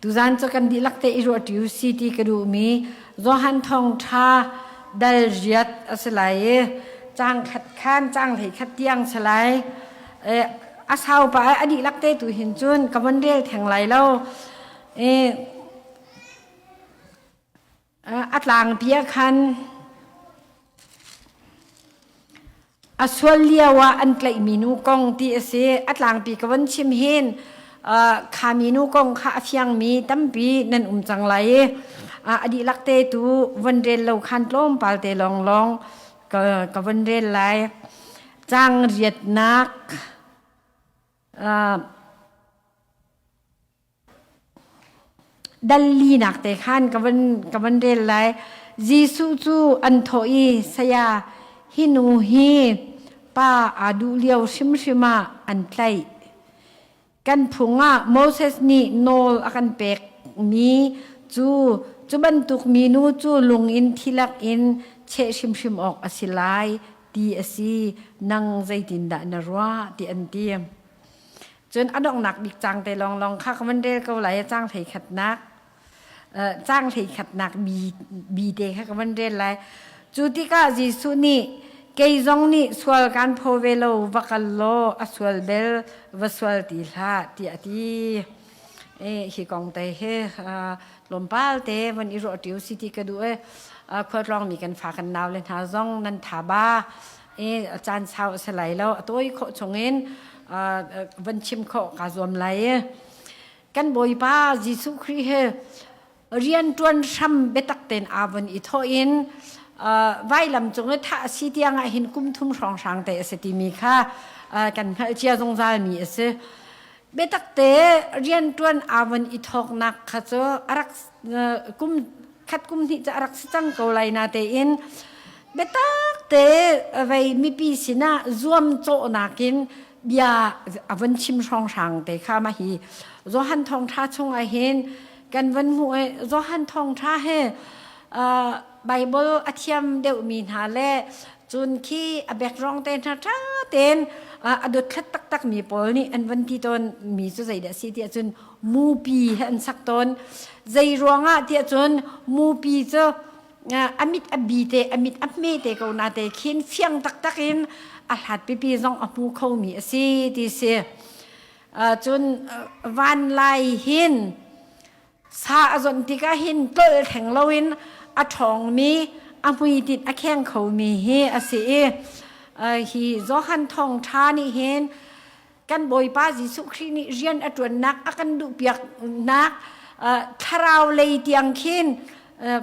Tuzan cu kan dihlak te i ruahṭi u si ti ka duhmi Johan Thawngṭha dal riat a si lai i caang khat khan caang 11 tiang si lai. A sau pah a dihlak te tu hin cun ka von rel theng lai lo. A tlangpi ah khan a sual lio ah an tlaihmi nu kong ti a si. A tlangpi ka von chim hin kha minu kong kha a fiangmi tampi nan um cang lai i a dihlak te tu von rel lo khan tlawmpal te lawnglawng ka von rel lai. Caang riatnak Dal linak te khan ka van rel lai. Jesuh cu an thawh i, Saya, hi nu hi pa aa duh lio hrimhrim ah an tlaih. Kan phung ah Moses nih nawl a kan pekmi cu cu bantuk minu cu lung in thi lakin cheh hrimhrim awk a si lai ti a si. Nang zeitindah na ruah? ti an ti. Cun a donghnak bik cang te lawnglawng kha ka van rel ko lai a cang hlei khatnak cang hlei khatnak bi bi te kha ka van rel lai. Cu tikah Jesuh nih kei zong nih sual kan phaw ve lo va kal law a sual bel va sual ti hlah tiah a ti. E, hi kong te hi tlawmpal te van i ruah ṭiu si ti ka duh e. Khualtlawng mi kan fa kan nau le hna zong nan tha ba e caan sau a si lai lo a tawi khawh chungin van chim khawh kaa zuam lai i kan Bawipa Jesuh Khrih he rianṭuan hram biatak tein aa von i thawh in vailam cung i thah a si tiang ah hin kum thum hrawnghrang te a si timi kha kan hngalh cia zungzal mi a si. Biatak te rianṭuan aa von i thawknak kha cu a rak kum khat kum hnih cu a rak si cang ko lai na tein biatak te vei mipi sinah zuamcawhnak in bia a von chim hrawnghrang te kha mah hi Johan thawngṭha chungah hin kan von hmuh i Johan thawngṭha he Bible a thiam deuhmi hna le cun khi a background te hna ṭha tein a dotthlat taktak mi pawl nih an von ti tawn mi cu zeidah si tiah cun mupi he an sak tawn. Zei ruangah tiah cun mupi cu a mit a bi te a mit a hme te ko na te khin fiang taktak in a hlat pipi zong a hmu kho mi a si ti si. Cun van lai hin sa a zonh tikah hin tlolh theng loin a ṭhawngmi a hmuitinh a kheng khomi hi a si i hi Johan thawngṭha nih hin kan Bawipa Jesuh Khrih nih rian a ṭuannak a kan duhpiaknak thlarau lei tiang khin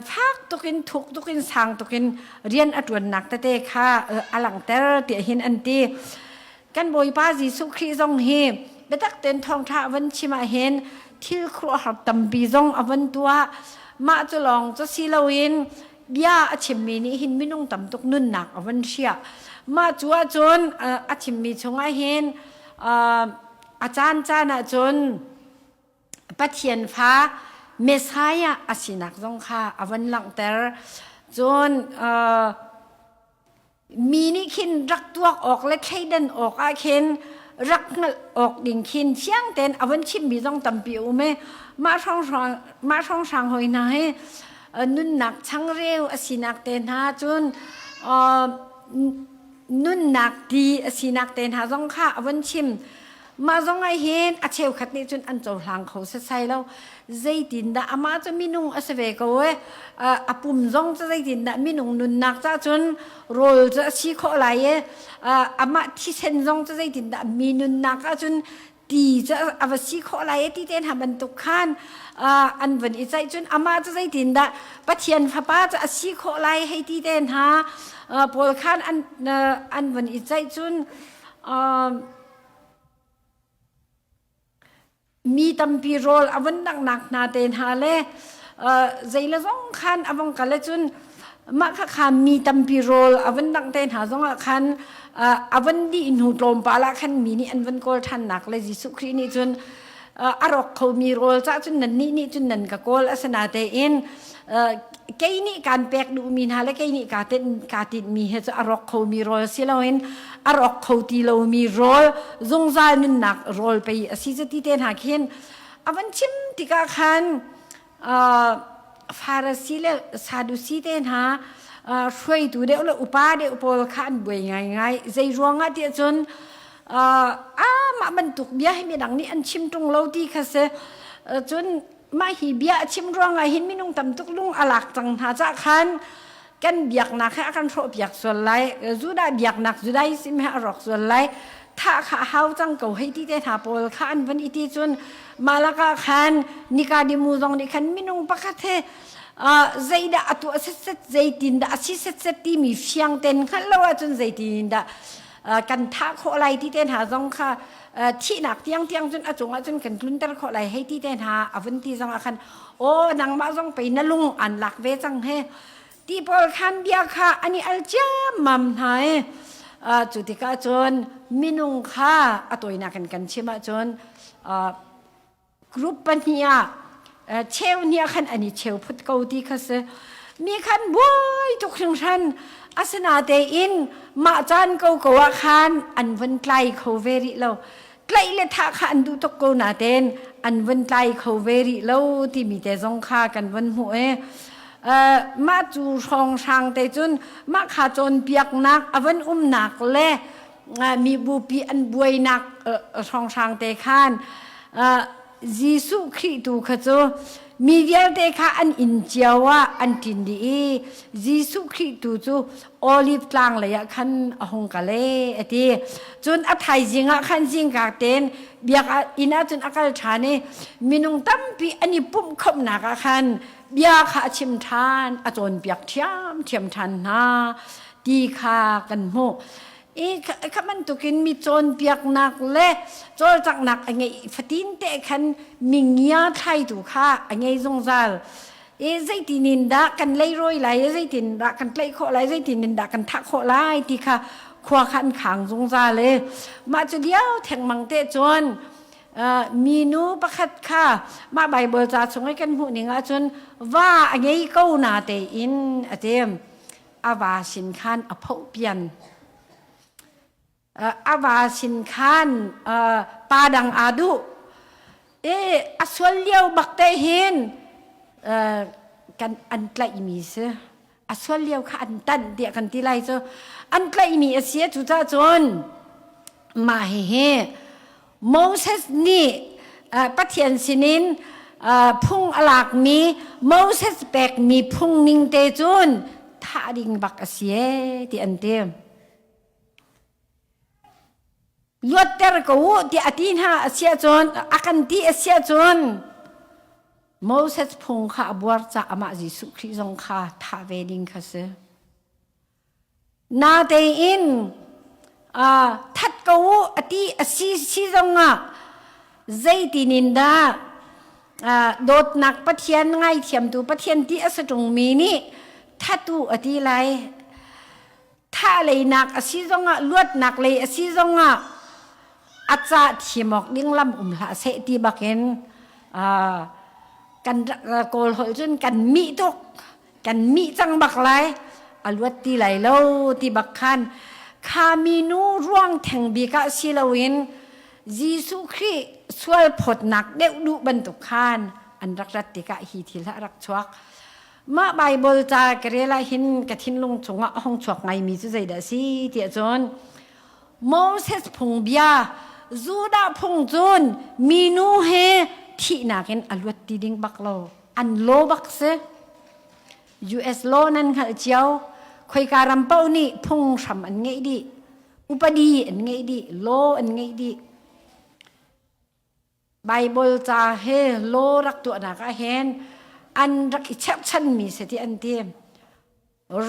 fak tukin thuk tukin sang tukin rian a ṭuannak tete kha a langhter tiah hin an ti. Kan Bawipa Jesuh Khrih zong hi biatak tein thawngṭha a van chim ah hin thil khuaruahhar tampi zong a van tuah. Mah cu lawng cu si loin bia a chimmi nih hin minung tam tuk nunnak a van hriah. Mah cu ahcun a chimmi chungah hin a caancaan ahcun Pathian fa Messiah a sinak zong kha a van langhter. Cun mi nih khin rak tuak awk le thleidan awk ah khin rak hngalh awk ding khin fiang tein a von chimmi zong tampi a um i mah hrawnghrang mah hrawnghrang hoi hna hi nunnak changreu a sinak te hna cun nunnak ti a sinak te hna zong kha a von chim. Mah zong ah hin a cheukhat nih cun an cohlang kho setsai lo. Zeitindah amah cu minung a si ve ko e. A pum zong cu zeitindah minung nunnak ca cun rawl cu a si khawh lai e. Amah thisen zong cu zeitindah mi nunnak ah cun ti cu a va si khawh lai e ti te hna bantuk khan an van i caih cun amah cu zeitindah Pathian fapa cu a si khawh lai hei ti te hna pawl khan an van i caih cun Mi tampi rawl a vun danghnak hna te hna le zei le zong khan a vong kal ahcun mah khakha mi tampi rawl a vun dangh te hna zongah khan a vun dih hnu tlawmpal ah khan mi nih an vun kawl ṭhannak le Jesuh Khrih nih cun a rawk khomi rawl cah cun nannih nih cun nan ka kawl asinatein kei nih kaan pek duhmi hna le kei nih kaa tinhmi he cu a rawk khomi rawl si loin a rawk kho ti lomi rawl zungzal nunnak rawl pei a si cu ti te hna khin. A van chim tikah khan Farasi le Sadusi te hna hruaitu deuh le upa deuh pawl kha an buai ngaingai. Zei ruangah tiah cun amah bantuk bia hi midang nih an chim ṭung lo ti kha si. Cun mah hi bia a chim ruangah hin minung tam tuk lung a lak cang hna cah khan kan biaknak he a kan hrawhpiak sual lai. Judah biaknak Judaism he a rawk sual lai. Thah kha a hau cang ko hei ti te hna pawl kha an van i ti cun mah lakah khan Nikadimu zong nih khan minung pakhat he zeidah a tuah setset zeitindah a si setset timi fiang ten hngalh lo ahcun zeitin dah kan thah khawh lai ti te hna zong kha thihnak tiangtiang cun a cungah cun kan tlunter khawh lai hei ti te hna a vun ti zong ah khan aw nangmah zong pei na lung an lak ve cang he ti pawl khan bia kha an i al ciammam hna i cu tikah cun minung kha a tawinak in kan chim ahcun group pahnih ah cheu hnih ah khan an i cheu phut ko ti kha si. Mi khan buai tuk hringhran. Asinatein mah caan ko ko ah khan an vun tlai kho ve rih lo. Tlaih le thah kha an duh tuk ko natein an vun tlai kho ve rih lo timi te zong kha kan vun hmuh i mah cu hrawnghrang te cun mah kha cawnpiaknak a vun umnak le mi bupi an buainak hrawnghrang te khan Jesuh Khrih tu kha cu mi vialte kha an inn cio ah an ṭin dih i Jesuh Khrih tu cu Olive tlang lei ah khan a hung kal e a ti. Cun a thaizing ah khan zingka tein biak inn ah cun a kal ṭhan i minung tampi an i pumh khawmhnak ah khan bia kha a chim ṭhan, a cawnpiak ṭhiamṭhiam ṭhan hna ti kha kan hmuh. I kha bantukin mi cawnpiaknak le cawlcanghnak a ngeih fatin te khan mi ngia thlaitu kha a ngei zungzal. I zeitin in dah kan leirawi lai, zeitin dah kan tlaih khawh lai, zeitin in dah kan thah khawh lai ti kha khua kha an khang zungzal i mah cu lio thengmang te cun minu pakhat kha mah Baibal ca chung i kan hmuh ning ahcun va a ngei ko na tein a ti. A va sin khan a phoh pian. A va sin khan pa dang aa duh. E a sual lio bak te hin kan an tlaihmi si. A sual lio kha an tanh tiah kan ti lai cu. An tlaihmi a si. Cucaah cun mah hihi Moses nih Pathian sinin phung a lakmi Moses pekmi phung ning te cun thah ding bak a si e ti an ti. Luatter ko u tiah a ti hna a si ahcun a kan ti a si ahcun Moses phung kha a buar caah amah Jesuh Khrih zong kha thah ve ding kha si. Natein that ko u a ti a si si zongah zeitin in dah dawtnak Pathian ngaithiamtu Pathian ti a si ṭungmi nih that u a ti lai. Thah leinak a si zongah luatnak lei a si zongah a cah thiam awk ding lam um hlah seh ti bakin kan Kawl holh cun kan mih tuk. Kan mih cang bak lai, a luat ti lai lo ti bak khan kha minu ruang theng bik ah si loin Jesuh Khrih sual phawtnak deuh duh bantuk khan an rak rat tikah hi thil a rak chuak. Mah Baibal ca ka rel ah hin ka thinlung chungah a hung chuak ngaimi cu zeidah a si tiah cun Moses phungbia Judah phung cun minu he thihnak in a luat ti ding bak lo. An law bak si. US law nan hngalh cio. Khoika ram paoh nih phunghram an ngeih dih. Upadi an ngeih dih. Law an ngeih dih. Bible ca he law rak tuahnak ah hin an rak i cherhchanmi si ti an ti.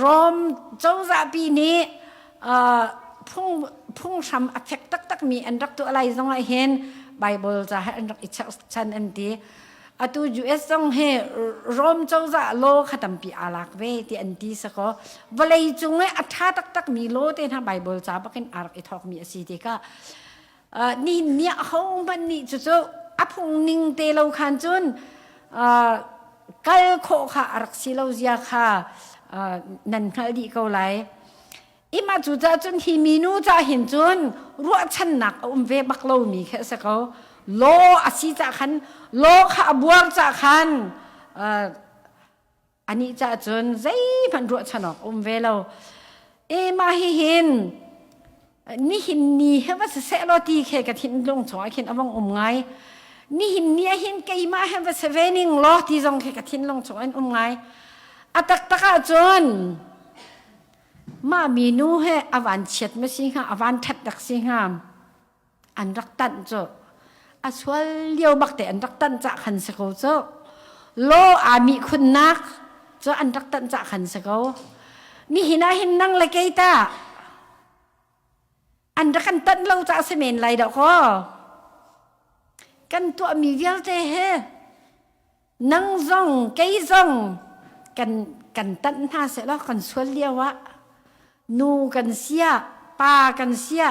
Rom cozahpi nih phunghram a fek taktakmi an rak tuah lai zongah hin Bible ca he an rak i cherhchan an ti. Atu US zong hi Rom cozah law kha tampi aa lak ve ti an ti sakaw vawlei cung i a ṭha taktakmi law te hna Bible ca bakin aa rak i thawkmi a si tikah ni ni ahohmanh nih cucu a phung ning te lo khan cun kal khawh kha a rak si lo zia kha nan hngalh dih ko lai. Ima cu cah cun hi minu ca hin cun ruahchannak a um ve bak lomi khi a si ko. Law a si cah khan law kha a buar cah khan anih cah cun zeihmanh ruahchan awk um ve lo. E mah hi hin nihin ni he va siseh law ti khe ka thinlung chungah khin a vong um ngai. Nihin ni ah hin keimah he va si ve ning law ti zong khi ka thinlung chungah in um ngai. A taktak ahcun mah minu he a van chiat ma si hnga, a van ṭhat dak si hnga. An rak tanh cu a sual lio bak te an rak tanh cah khan si ko cu. Law aa mih khunnak cu an rak tanh cah khan si ko. Nihin ah hin nang le kei ta an rak kan tanh lo cah si men lai dah kaw. Kan tuahmi vialte he nang zong kei zong kan kan tanh hna sehlaw kan sual lio ah nu kan sia pa kan sia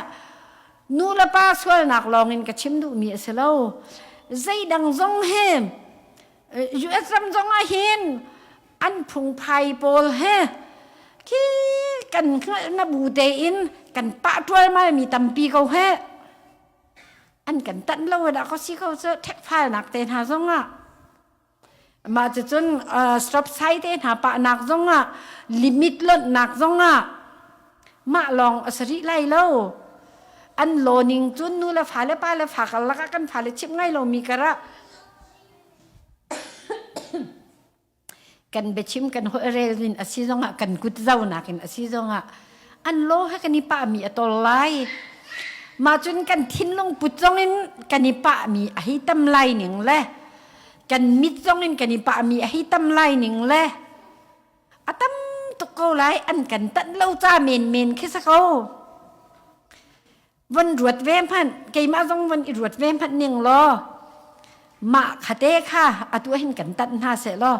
nu le pa sualnak lawng in ka chim duhmi a si lo. Zeidang zong he US ram zong ah hin an phungphai pawl he khi kan hngalh na bu tein kan pah ṭualmal mi tampi ko he an kan tanh lo dah ko si ko cu ṭhekfalnak te hna zong ah mah cucun stop sign te hna pahnak zong ah limit lonhnak zong ah mah lawng a si rih lai lo. An law ning cun nu le fa le pa le fa karlak ah kan fale chimh ngai lomi karah kan biachim kan holhrel in a si zongah kan kut zonak in a si zongah an law he kan i pahmi a tol lai. Mah cun kan thinlung put zong in kan i pahmi a hei tam lai ning le kan mit zong in kan i pahmi a hei tam lai ning le a tam tuk ko lai. An kan tanh lo ca menmen khi si ko. Von ruat ve hmanh, keimah zong von i ruat ve hmanh ning law mah khate kha atu hin kan tanh hna seh law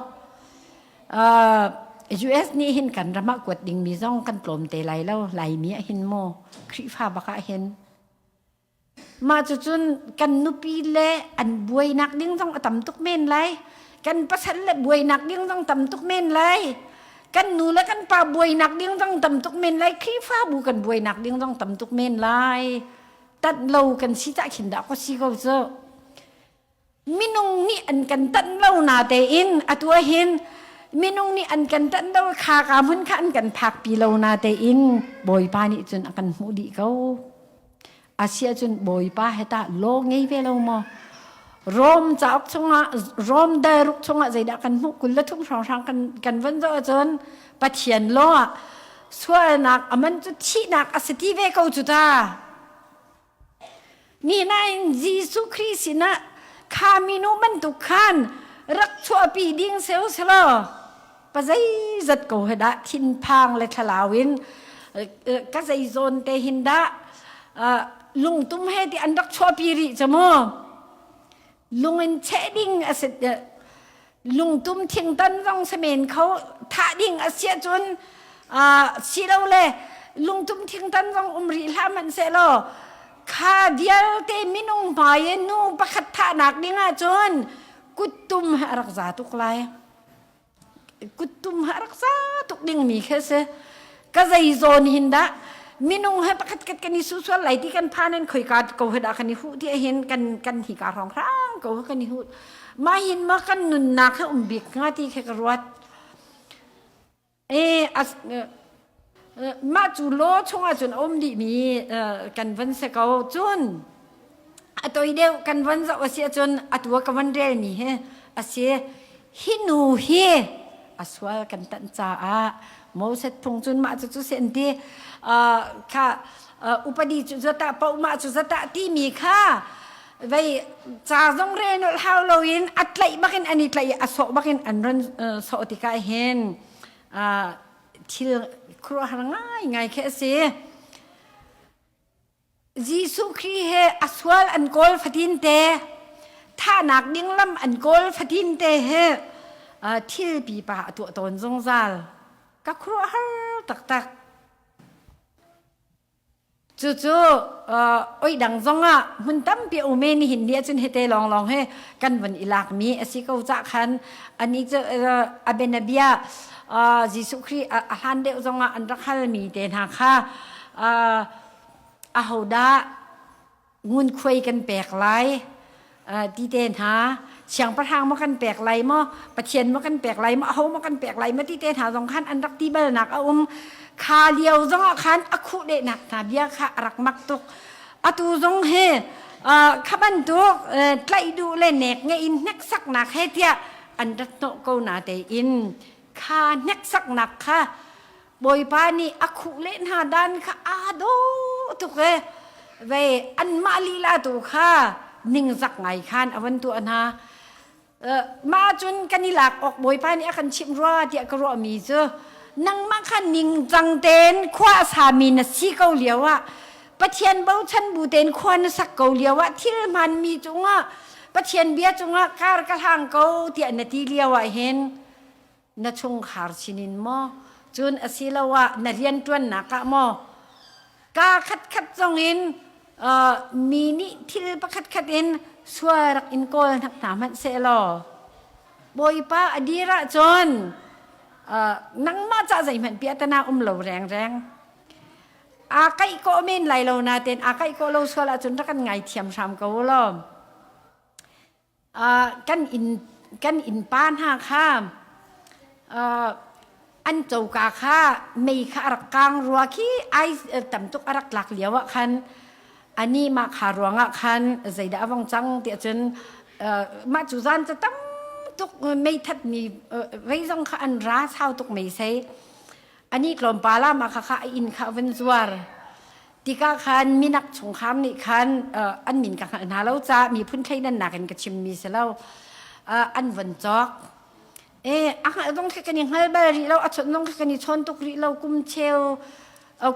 US nih hin kan ram ah kuat dingmi zong kan tlawm te lai lo. Laimi ah hin maw Khrihfa bak ah hin mah cucun kan nupi le an buainak ding zong a tam tuk men lai, kan pasal le buainak ding zong tam tuk men lai, kan nu le kan pa buainak ding zong tam tuk men lai, Khrihfabu kan buainak ding zong tam tuk men lai. Tanh lo kan si cah khin dah ko si ko cu. Minung nih an kan tanh lo na tein atu hin minung nih an kan tanh lo kha ka hmun kha an kan phak pi lo na tein Bawipa nih cun a kan hmuh dih ko. Asiah cun Bawipa he tah law ngei ve lo maw? Rom cauk chungah Rom daruk chungah zeidah kan hmuh? 23 hrawnghrang kan kan von zoh ahcun Pathian law ah sualnak aman cu thihnak a si ti ve ko cu ta. Ni nain Jesuh Khrih sinah kha minu bantuk khan rak chuahpi ding seo selaw pa zeizat ko he dah thinphang le thlalau in ka zei zawn te hin dah lungtum he ti an rak chuahpi rih cu mu. Lung in cheh ding a si, lungtum thingtan zong semen kho thah ding a si ahcun si lo le lungtum thingtan zong um rih hlah hmanh seh law kha vialte minung hmai in nu pakhat thahnak ding ahcun kuttum he a rak za tuk lai. Kuttum ha rak za tuk dingmi khi si. Ka zei zawn hin dah minung he pakhat kat kan i su sual lai ti kan phan in khoika ko he dah kan i huh ti hin kan kan hi ka rong hrang ko he kan i huh ma hin ma kan nunnak he um bik hnga ti khi ka ruat. E as mah cu law chungah cun a um dihmi kan van si ko. Cun a toi deuh kan van zoh a si ahcun atu ka van relmi hi a si. Hi nu hi a sual kan tanh caah Moses phung cun mah cu cu si an ti kha upadi cu zata paoh mah cu zata timi kha vei ca zong rel nolh hau loin a tlaih bakin an i tlaih a sawh bakin an ron sawh tikah hin thil khuaruahhar ngaingai khi a si. Jesuh Khrih he a sual an kawl fatin te, thahnak ding lam an kawl fatin te he thil pipa a tuah tawn zungzal. Ka khuaruahhar taktak. Cucu oi dang zongah hmun tampi a um i nihin ni ahcun hite lawnglawng he kan vun i lakmi a si ko cah khan ani cu a bianabia Jesuh Khrih a hlan deuh zongah an rak halmi te hna kha ahodah ngunkhuai kan pek lai? Ti te hna siangpahrang maw kan pek lai maw, Pathian maw kan pek lai maw, aho maw kan pek lai maw ti te hna zong khan an rak ti balnak a um. Kha lio zong ah khan a khuh lehnak hna bia kha a rak mak tuk. Atu zong hi kha bantuk tlaih duh le nek ngeih in hneksaknak he tiah an rat hnawh ko na tein kha hneksaknak kha Bawipa nih a khuh leh hna dan kha aa dawh tuk e. Vei anmah lila tu kha ningzak ngai khan a van tuah hna. Mah cun kan i lak awk Bawipa nih a kan chimh rua tiah ka ruahmi cu nangmah kha ningcang tein khua a sami na si ko lio ah, Pathian bochan bu tein khua na sak ko lio ah, thil hmaanmi cungah, Pathian bia cungah kar ka hlang ko tiah na ti lio ah hin na chungkhar sinin maw, cun asiloah na rianṭuannak ah maw, kaa khatkhat zongin mi nih thil pakhatkhat in sual rak in kawl hnak hna hmanh sehlaw, Bawipa a dir ahcun nangmah cah zeihmanh piahtana um lo rengreng. Aa kaih kawh men lai lo nain aa kaih kawh lo sual ahcun rak kan ngaithiam hram ko u law. Kan inn kan innpa hna kha an coka kha mei kha a rak kang rua khi ai tam tuk a rak tlak lio ah khan ani mah kha ruangah khan zeidah a vong cang tiah cun, mah cu zan cu tam tuk meithat mi vei zong kha an ra sau tuk mei sei ani tlawmpal ah mah kha kha a inn kha a vun zuar tikah khan minak chungkhar nih khan an min ka hngalh hna lo caah miphun thleidannak in ka chimmi si lo, an von cawk e. A hngalh zong khi kan i hngal bal rih lo, a chawnh zong khi kan i chawn tuk rih lo. Kum cheu,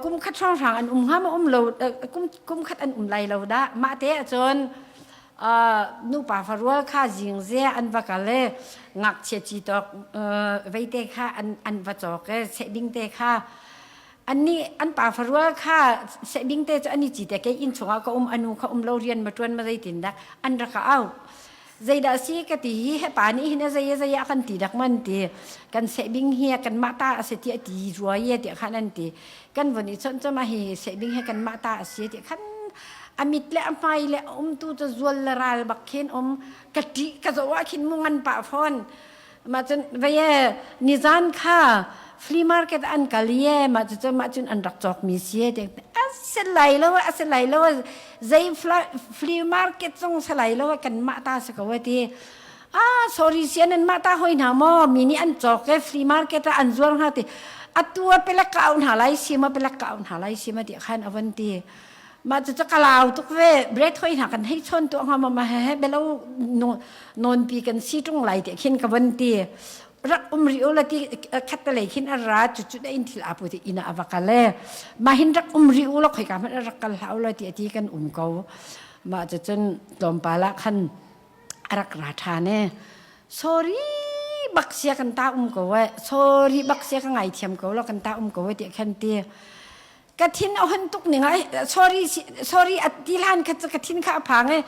kum khat hrawnghrang an um hnga ma um lo, kum khat an um lai lo dah. Mah te ahcun nupa farual kha zingze an va kal e, ngakchia ci tawk veite kha an va cawk e, sehbing te kha. Annih an pa farual kha sehbing te cu an i ci te. Kei inn chungah ka um, anu kha um lo, rian ma ṭuan ma zeitin dah an rak ka au. Zeidah si ka ti, hi he pa nih hin a zei a zei ah kan ti dak man ti, kan sehbing hi kan mah ta a si ti a ti rua ye ti khan an ti. Kan von i chawnh chama hi sehbing he kan mah ta a si ti khan a mit le a hmai le a umtu cu zual le ral bak khin um. Ka ṭih ka zoh ah khin mu ngan pah fawn. Mah cun vei nizan kha flea market an kal ye, mah cu mah cun an rak cawk mi si te. A si lai lo, a si lai lo, zei flea market zong si lai lo, kan mah ta si ko ti. Ah, sorry, sian an mah ta hoi hna maw, mi nih an cawk e, flea market ah an zuar hnga ti. Atu a pelak ka au hna lai si ma, pelak ka au hna lai si ma ti khan avan ti. Mah cu ka lau tuk ve. Bread hoi hna kan hei chawn tuah hnga ma ma he he belo nawnpi kan si ṭung lai ti khin ka von ti. Rak um ri ula ti khat lei khin a ra cu cu da in thil apu ti ina ava kal e. Ma hin rak um ri ula khoi ka hmanh rak kal hlah ula ti ati. Kan um ko. Mah cu cun tlawmpal ah khan a rak ra ṭhan e. Sorry bak sia, kan ta um ko e, sorry bak sia, ka ngaithiam ko lo, kan ta um ko e ti khan ti. Ka thin a hon tuk ning ah, sorry sorry a ti hlan kha cu ka thin kha a phang e.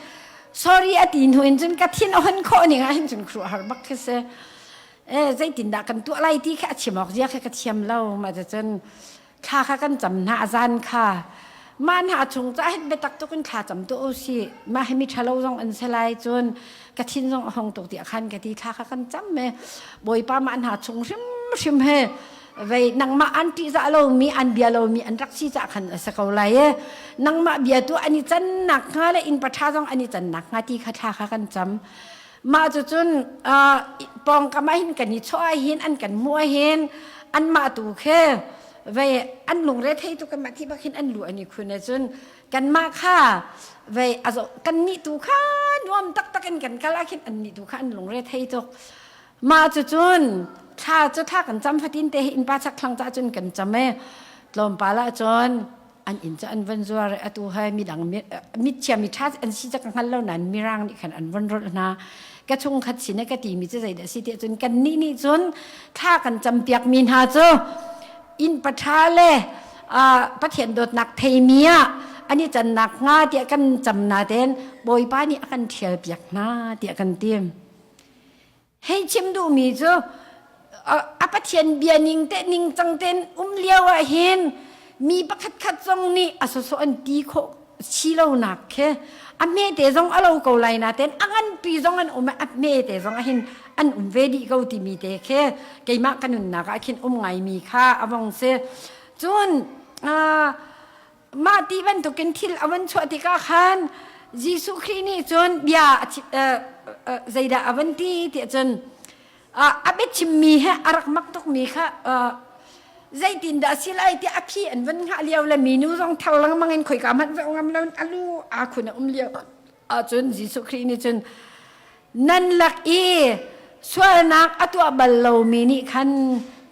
Sorry a ti hnu in cun ka thin a hon khawh ning ah hin cun khuruah har bak khi si e. Zeitin dah kan tuah lai ti kha a chim awk zia kha ka thiam lo. Mah cun thla kha kan cam hna a zan kha. Mah hna chung ca hin biatak tuk in thla cam tu o si, mah hi mi ṭhalo zong an si lai, cun ka thin zong a hong tuk ti khan ka ti. Thla kha kan cam e. Bawipa, mah hna chung hrim hrim he vei nangmah an ṭihzah lomi, an bia lomi an rak si cah khan a si ko lai e. Nangmah bia tu an i can nak hnga le inn paṭha zong an i can nak hnga ti kha thla kha kan cam. Mah cu cun pawngkam ah hin kan i chawh ah hin, an kan hmuh ah hin, anmah tu khe vei an lungre thei tu kanmah thi bak hin an lu an i khun e. Cun kanmah kha vei kan nih tu kha nuam taktak in kan kal ah khin an nih tu kha an lungre thei tuk. Mah cu cun thla cu thla kan cam fatin te hi innpa chak thlang ca cun kan cam e. Tlawmpal ah cun an inn cu an van zuar. Atu hai midang mitchia mi ṭha an si ca ka hngal lo nain mirang nih khan an von rolh hna. Ka chungkhat sin ka timi cu zeidah si tiah cun, kan nih nih cun thla kan campiak mi hna cu inn paṭha le Pathian dawtnak theimi ah an i cannak hnga tiah kan cam na ten Bawipa nih a kan ṭhial piak hna tiah kan tim. Hei chim duhmi cu, a Pathian bia ning te ning cang ten um lio ah hin mi pakhat khat zong nih a sawsawh an ti khawh si lonak khi. A hmete zong a lo ko lai natein a nganpi zong an um i a hmete zong ahhin an um ve dih ko timi te khi keimah ka nunnak ah khin um ngaimi kha a vong si. Cun mah ti bantukin thil a van chuah tikah khan Jesuh Khrih nih cun bia zeidah a van ti tiah cun a biachimmi he a rak mak tukmi kha zeitindah a si lai tiah a phi an van hngah lio le minu zong ther lengmang in khoika hmanh zoh ngam lo a lu aa khun a um lio ahcun Jesuh Khrih nih cun nan lak i sualnak a tuah bal lomi nih khan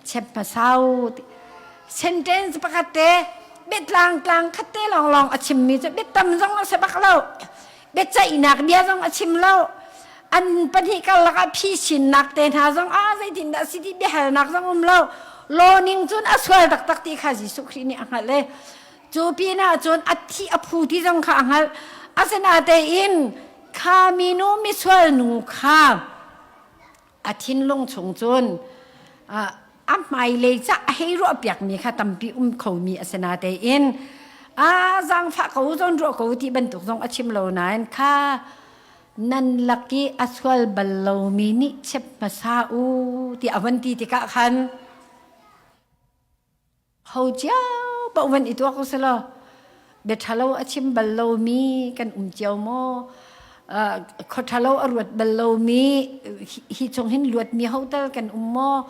chep hmasau sentence pakhat te biatlang tlang khat te lawnglawng a chimmi cu biatam zong a si bak lo biaceihnak bia zong a chim lo an pahnih karlak ah phisinnak te hna zong a zeitindah si ti biahalnak zong um lo law ning cun a sual taktak ti kha Jesuh Khrih nih a hngalh i cu pinah cun a thi a phu ti zong kha a hngalh asinatein kha minu misual nu kha a thinlung chung cun a hmailei ca a hei ruahpiakmi kha tampi um khomi a si natein a zaangfah ko zawn ruah ko ti bantuk zong a chim lo nain kha nan lak i a sual bal lomi nih chep hmasa u ti a van ti tikah khan Ho cio paoh van i tuak usih bia ṭhalo a chim bal lomi kan um cio maw? Khua ṭhalo a ruat bal lomi hi chung hin luatmi ho tal kan um maw?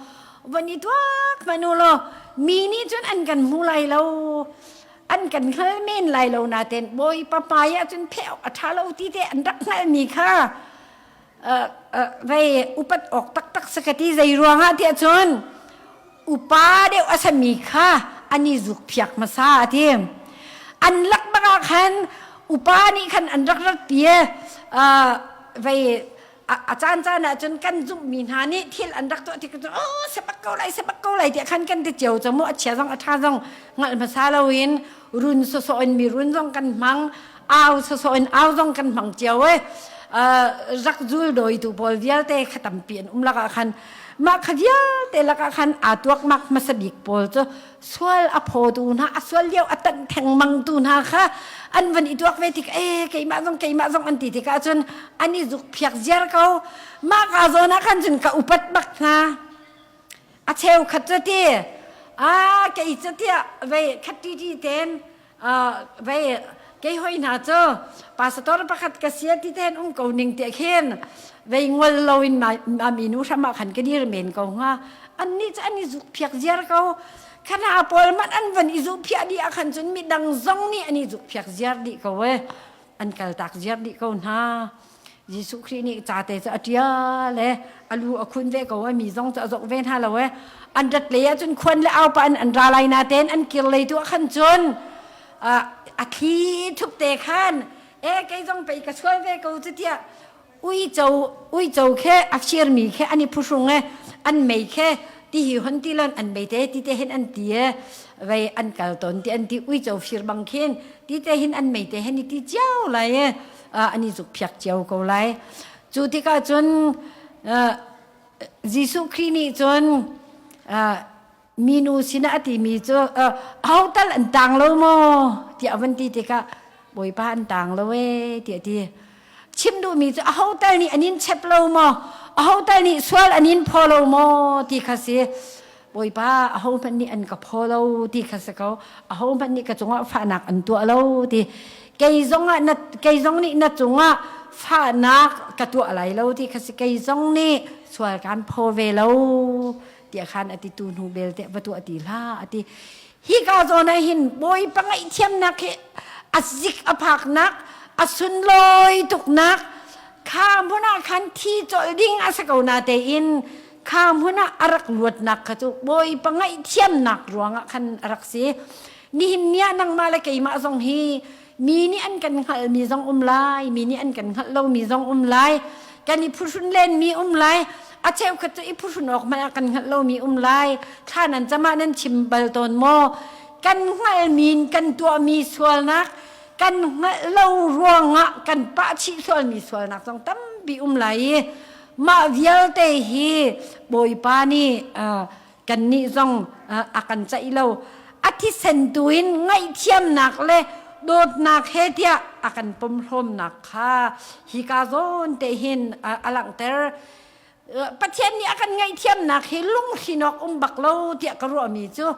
Van i tuak hmanh u law mi nih cun an kan hmu lai lo. An kan hngal men lai lo nain Bawipa hmai ah cun pheh awk a ṭha lo ti te an rak hngalhmi kha vei upat awk taktak si ka ti zei ruangah tiah cun upa deuh a sami kha an i zukphiak hmasa a ti. An lak bak ah khan upa nih khan an rak rat pi vei a caan caan ah cun kan zumhmi hna nih thil an rak tuah tik cun oh sebak ko lai sebak ko lai tiah khan kan ti cio cu mu a chia zong a ṭha zong hngalh hmasa loin run sawsawh in mi run zong kan hmang au sawsawh in au zong kan hmang cio e rak zul dawitu pawl vialte kha tampi an um lakah khan mah kha vialte lakah khan aa tuakmak hmasa bik pawl cu sual a phawtu hna a sual lio a tanh thengmang tu hna kha an van i tuak ve tik e keimah zong keimah zong an ti tikah cun an i zuk phiak ziar ko mah ka zawn ah khan cun ka upat bak hna a cheu khat cu ti a kei cu tiah vei khat ti ti ten vei kei hoi hna cu pastor pakhat ka sia ti ten um ko ning te khin vei ngol lo in ma minu hram ah khan ka dir men ko hnga annih cu an i zuk phiak ziar ko khana pawl man an van i zuk phiah dih ah khan cun midang zong nih an i zuk phiak ziar dih ko e an kal tak ziar dih ko hna Jesuh Khrih nih ca te cu a ṭial e a lu a khun ve ko e mi zong cu a zoh ve hna lo e an rat lei ah cun khuan le au pa an an ra lai na tein an kir lei tu ah khan cun a thli thup te khan e kei zong pei ka sual ve ko cu tiah uico uico khe a firmi khe an i phuhrung e an mei khe ti hi hon ti lon an mei te ti te hin an ti e vei an kal ton ti an ti uico fir bang khin ti te hin an mei te hin i ti cio lai e an i zukphiak cio ko lai. Cu tikah cun Jesuh Khrih nih cun minu sinah a timi cu aho tal an tang lo maw tiah a van ti tikah Bawipa an tang lo ee tiah a ti. Chim duhmi cu aho tal nih an in chep lo maw aho tal nih sual an in phaw lo maw ti kha si. Bawipa ahohmanh nih an ka phaw lo ti kha si ko ahohmanh nih ka cungah fahnak an tuah lo ti kei zong ah na kei zong nih na cungah fahnak ka tuah lai lo ti kha si kei zong nih sual kan phaw ve lo tiah khan a ti tu hnu belte va tuah ti hlah a ti hi ka zawn ah hin Bawipa ngaihthiamnak hi a zik a phaknak a sunlawi tuknak kha hmun ah khan thi colh ding a si ko na tein kha hmun ah a rak luatnak kha cu Bawipa ngaihthiamnak ruangah khan a rak si. Nihin ni ah nangmah le keimah zong hi mi nih an kan hngalhmi zong um lai, mi nih an kan hngalh lomi zong um lai, kan i phuhrun lenmi um lai, a cheukhat cu i phuhrun awk hmanh ah kan hngalh lomi um lai. Thla nan cam ah nan chim bal tawn maw? Kan hngalhmi in kan tuahmi sualnak, kan hngalh lo ruangah kan pah chih sualmi sualnak zong tampi um lai i Mah vialte hi Bawipa nih kannih zong a kan ceih lo. A thisen tu in ngaihthiamnak le dawtnak he tiah a kan pomhlawmnak kha hika zawn te hin a langhter. Pathian nih a kan ngaihthiamnak hi lunghrin awk um bak lo tiah ka ruahmi cu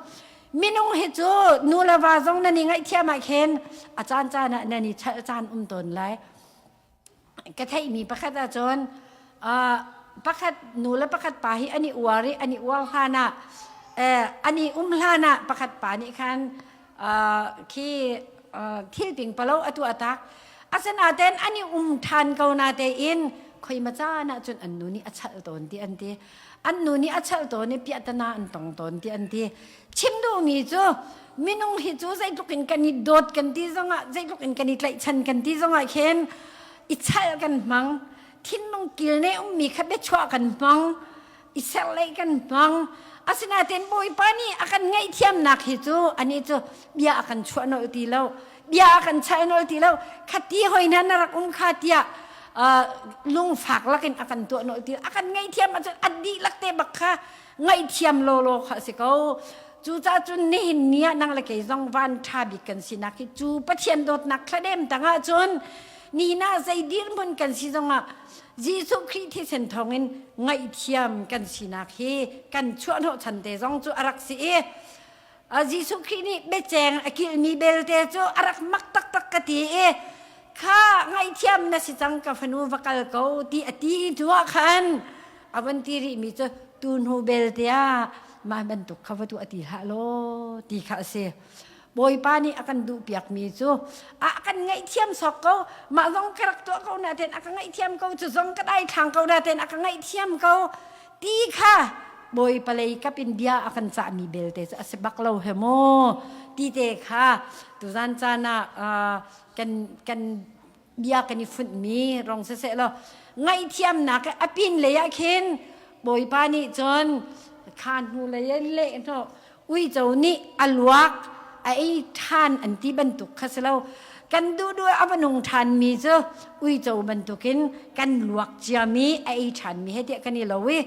minung hi cu nu le va zong nan i ngaihthiam ah khin a caan caan ah nan i chalh caan um tawn lai. Ka theihmi pakhat ahcun pakhat nu le pakhat pa hi an i uar i an i uar hlan ah an i um hlan ah pakhat pa nih khan khi thil ping palo a tuah tak. Asinain an i um ṭhan ko na tein khoima caan ah cun an nu nih a chalh tawn ti an ti. An nu nih a chalh tawn i piahtana an tong tawn ti an ti. Chim duhmi cu minung hi cu zeitluk in kan i dawt kan ti zongah, zeitluk in kan i tlaihchan kan ti zongah khin i chalh kan hmang. Thinlung kilne ummi kha biachuah kan hmang. I serlei kan hmang. Asinain Bawipa nih a kan ngaihthiamnak hi cu anih cu bia a kan chuah nolh ti lo, bia a kan chal nolh ti lo. Khati hoi hna na rak um kha tiah lungfak lakin a kan tuah nolh ti, a kan ngaihthiam ahcun a dihlak te bak kha ngaihthiam lawlaw kha a si ko. Cucaah cun nihin ni ah nang le kei zong van ṭha bik kan sinak hi cu Pathian dawtnak thladem tangah cun nihin ah zei dirhmun kan si zongah Jesuh Khrih thisen thawngin ngaihthiam kan sinak hi kan chuahhnawh chan te zong cu a rak si i Jesuh Khrih nih biaceng a kilhmi belte cu a rak mak taktak ka ti i kha ngaihthiam na si cang, ka fanu, va kal ko ti a ti hnu ah khan a van ti rihmi cu tu hnu belte ah mah bantuk kha va tuah ti hlah law ti kha a si. Bawipa nih a kan duhpiakmi cu a kan ngaihthiam sawk ko, mah zong ka rak tuah ko nain a ka ngaihthiam ko, cu zong ka daithlang ko nain a ka ngaihthiam ko ti kha Bawipa lei kap in bia a kan cahmi belte cu a si bak lo he maw ti te kha tuzan caan ah kan kan bia kan i funhmi rong siseh law ngaihthiamnak a pin lei ah khin Bawipa nih cun kha hnu lei in leh hnawh uico nih a luak a ei ṭhan an ti bantuk kha si lo. Kan duh duh a va nung ṭhanmi cu uico bantukin kan luak ciami a ei ṭhanmi he tiah kan i lo i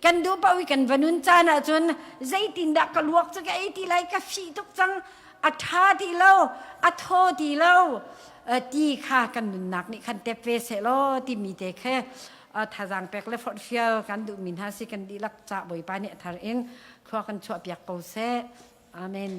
kan duh paoh i kan va nun caan ahcun zeitindah ka luak cu ka ei ti lai, ka fih tuk cang, a ṭha ti lo, a thaw ti lo ti kha kan nunnak nih khan tep ve seh law timi te khe thazaang pek le forhfial kan duhmi hna si. Kan dihlak ca Bawipa nih a thar in khua kan chuahpiak ko seh. Amen.